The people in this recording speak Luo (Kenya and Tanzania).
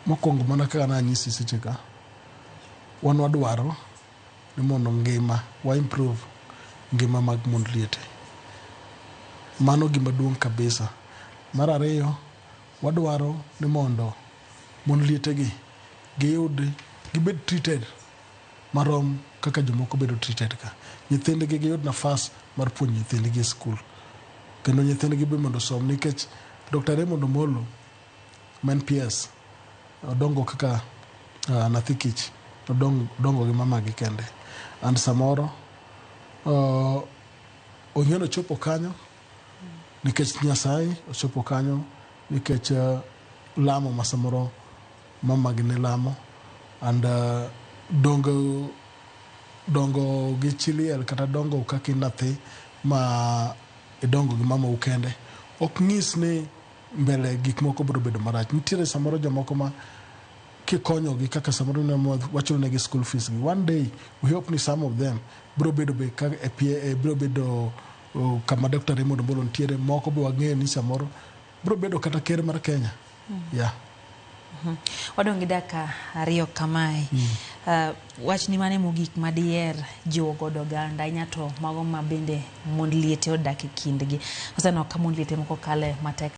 Mokwongo mana kaka nanyisi seche ka, wan wadwaro ni mondo ngima wa improve ngima mag mond liete. Mano gima duong' kabisa. Mar ariyo, wadwaro ni mondo mond liete gi giyud gibed treated marom kaka jomoko bedo treated ka. Nyithindgi giyud nafas mar puonjo nyithindgi e skul. Kendo nyithindgi be mondo osom nikech Dr. Raymond Omolo ma en PS odongo kaka nyathi kich. Odongo gi mamagi kende. And samoro ong'e ni ochopo kanyo nikech Nyasaye ochopo kanyo nikech lamo ma samoro mamagi ne lamo and dongo dongo gi chi liel kata dongo kaka in nyathi ma idongo gi mamau kende ok nyis ni mbele gik moko biro bedo marach. Nitiere samoro jomoko ma kikonyogi kaka samoro ne wachulo negi school fees gi. One day we hope ni some of them biro bedo be ka e biro bedo kama Dr. Raymond Omolo nitiere moko be wang'eyo ni samoro biro bedo kata ker mar Kenya. Yeah. Wadong' gi dakika 2 kamae. Wachni mane mogik madiher jiwo godo oganda ahinya to mago ma bende mond liete odak e kindgi. Waseneno ka mond liete moko kale matek.